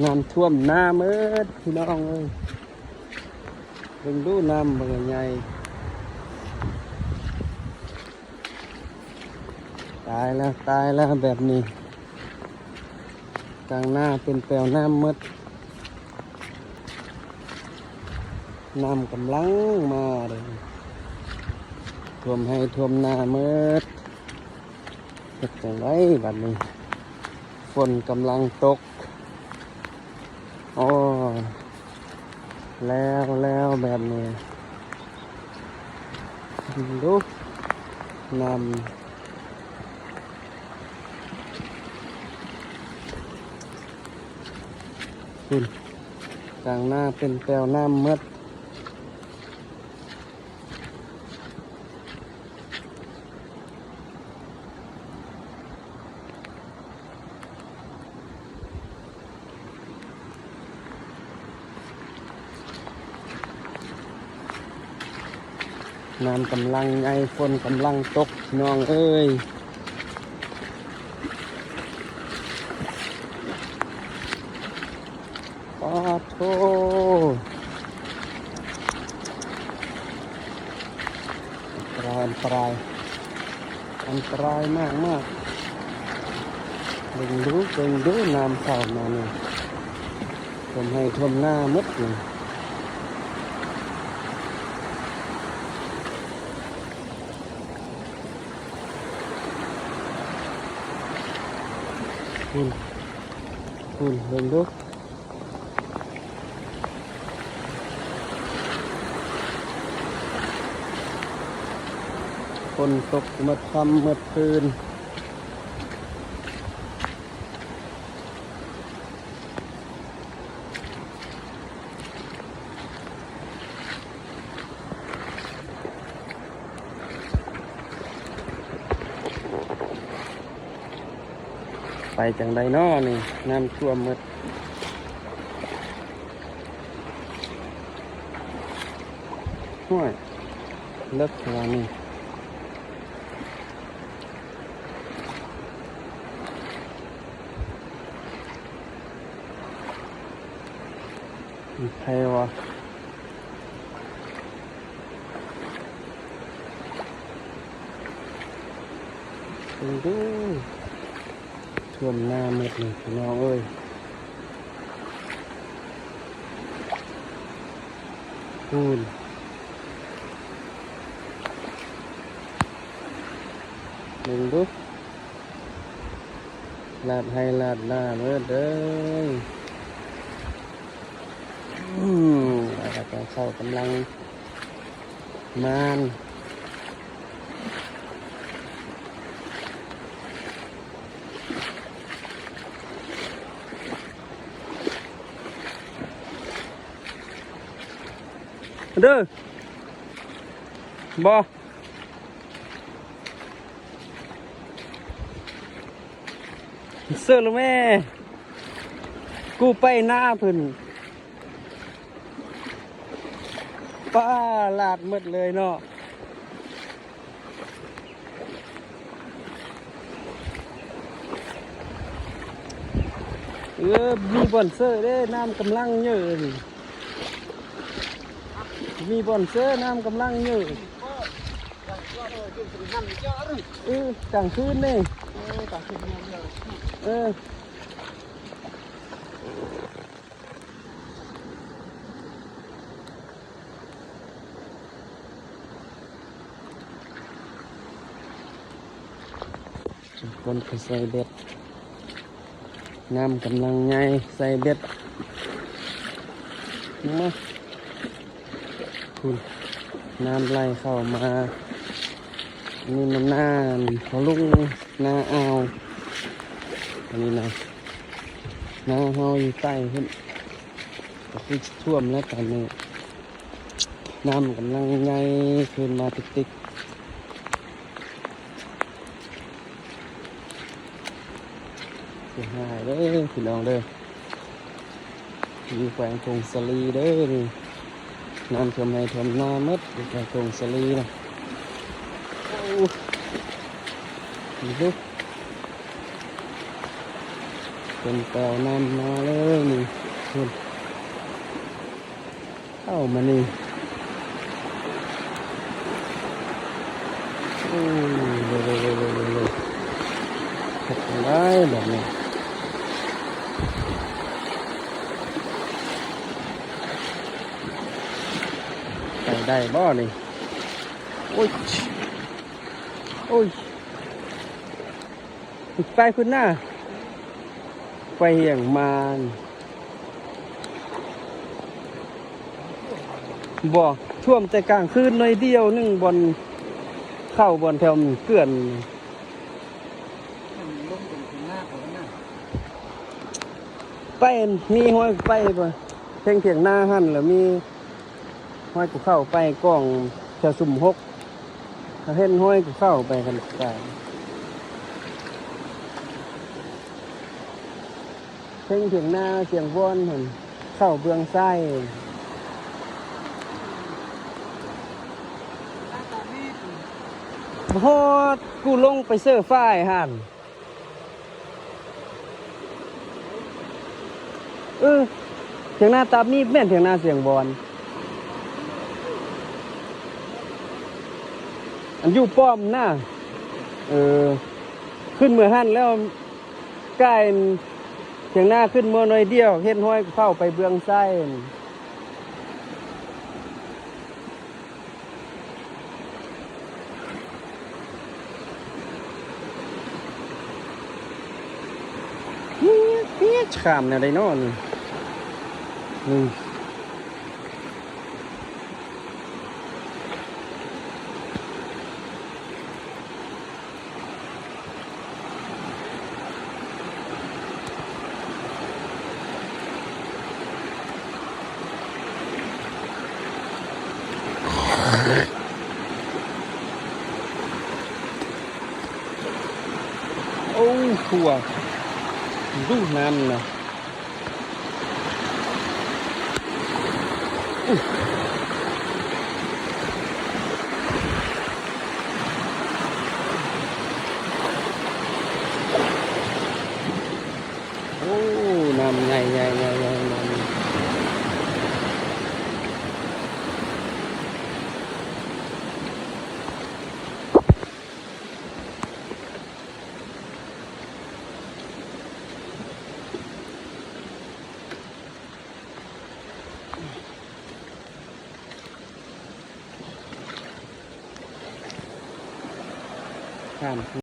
ນ້ຳຖ້ວມນາໝົດພີ່ນ້ອງເອີຍ ເບິ່ງດູນ້ຳເບິ່ງໃຫຍ່ ຕາຍແລ້ວ ຕາຍແລ້ວແບບນີ້ ກາງນາເປັນແປວນ້ຳໝົດ ນ້ຳກຳລັງມາເລີຍ ຖ້ວມໄຮ່ຖ້ວມນາໝົດ ເຮັດຈັ່ງໃດບັດນີ້ ຝົນກຳລັງຕົກ ໂອ້ຍ ແລ້ວ ແລ້ວແບບນີ້ ເບິ່ງດູ ນ້ຳ ພຸ້ນ ກາງນາເປັນແປວນ້ຳໝົດ. ນ້ຳກຳລັງໃຫຍ່ ຝົນກຳລັງຕົກ ພີ່ນ້ອງເອີຍ ປາດໂທ້ ອັນຕະລາຍ ອັນຕະລາຍ ອັນຕະລາຍມາກໆ ເບິ່ງດູ ເບິ່ງດູ ນ້ຳເຂົ້າມານີ້ ຖ້ວມໄຮ່ຖ້ວມນາໝົດນີ້ ພຸ້ນ ພຸ້ນ ເບິ່ງດູ. ຝົນຕົກໝົດຄ່ຳໝົດຄືນ ໄປຈັ່ງໃດນໍນີ້ ນ້ຳຖ້ວມໝົດ ຫ້ວຍ ເລິກແທ້ວະນີ້ ມີໃຜວະ ເບິ່ງດູ ຖ້ວມນາໝົດນີ້ພີ່ນ້ອງເອີຍ ພຸ້ນ ເບິ່ງດູ ລາດໄຮ່ລາດນາເໝິດເດີ ອືມ ແລ້ວກໍເຂົ້າກຳລັງ ມານ ເດີ ບໍ່ ເສີໂລແມ່ ກູໄປໜ້າເພິ່ນ ປ້າ ລາດໝົດເລີຍເນາະ ເອີ ມີບ່ອນເສີເດ້ ນ້ຳກຳລັງເຍີະ ມີບ່ອນເສີ ນ້ຳກຳລັງເຍີະ ເອີ ກາງຄືນນີ້ ເອີ ກາງຄືນ ເອີ. ຄົນໄປໃສ່ເບັດ ນ້ຳກຳລັງໃຫຍ່ ໃສ່ເບັດ ມາ ພຸ້ນ ນ້ຳໄຫຼເຂົ້າມາ ນີ້ມັນໜ້າເຂົາລຸງ ໜ້າອ່າວ ອັນນີ້ນະ ໜ້າເຮົາຢູ່ໃຕ້ພຸ້ນ ກໍຄືຖ້ວມແລ້ວຕອນນີ້ ນ້ຳກຳລັງໃຫຍ່ຂຶ້ນມາຕິກໆ ເສຍຫາຍເດີພີ່ນ້ອງເດີ ຢູ່ແຂວງຜົ້ງສາລີເດີນີ້ ນ້ຳຖ້ວມໄຮ່ຖ້ວມນາໝົດ ຢູ່ແຂວງຜົ້ງສາລີນະ ໂອ້ ນີ້ດູ. ເປັນແຖວນຳມາເລີຍນີ້ ພຸ້ນ ເຂົ້າມານີ້ ໂອ້ ເລີຍໆໆໆ ເຮັດຈັ່ງໃດບັດນີ້ ໄປໄດ້ບໍ່ນີ້? ໂອ້ຍ ໂອ້ຍ ໄປພຸ້ນນະ ໄປຫຍັງມາ ບໍ່ ຖ້ວມແຕ່ກາງຄືນໜ້ອຍດຽວໜຶ່ງ ບ່ອນເຂົ້າບ່ອນແຖວເກືອນ ໄປ ມີຮອຍໄປບໍ່ ເທິງຖຽງນາຫັ້ນ ແລ້ວມີ ຮອຍພູເຂົ້າໄປກ້ອງແຖວຊຸມຫົກ ເຫັນຮອຍພູເຂົ້າໄປຄັນກາຍ ເທິງຖຽງນາສຽງວອນຫັ້ນ ເຂົ້າເບື້ອງຊ້າຍ ຮອດ ກູລົງໄປເຊີຝ້າຍຫັ້ນ. ເອີ ຖຽງນາຕາບມີບແມ່ນຖຽງນາສຽງວອນ ອັນຢູ່ປ້ອມນະ ເອີ ຂຶ້ນເມືອຫັ້ນແລ້ວ ກາຍຖຽງນາຂຶ້ນເມືອໜ້ອຍດຽວ ເຫັນຮອຍເຂົ້າໄປເບື້ອງຊ້າຍ. ເອີ ຂ້າມແນວໃດເນາະນີ້ ນີ້ ໂອ້ ຂົວ ດູນ້ຳນະ. ໂອ້ ນ້ຳໃຫຍ່ໆໆໆ ນ້ຳ. ຂ້າມ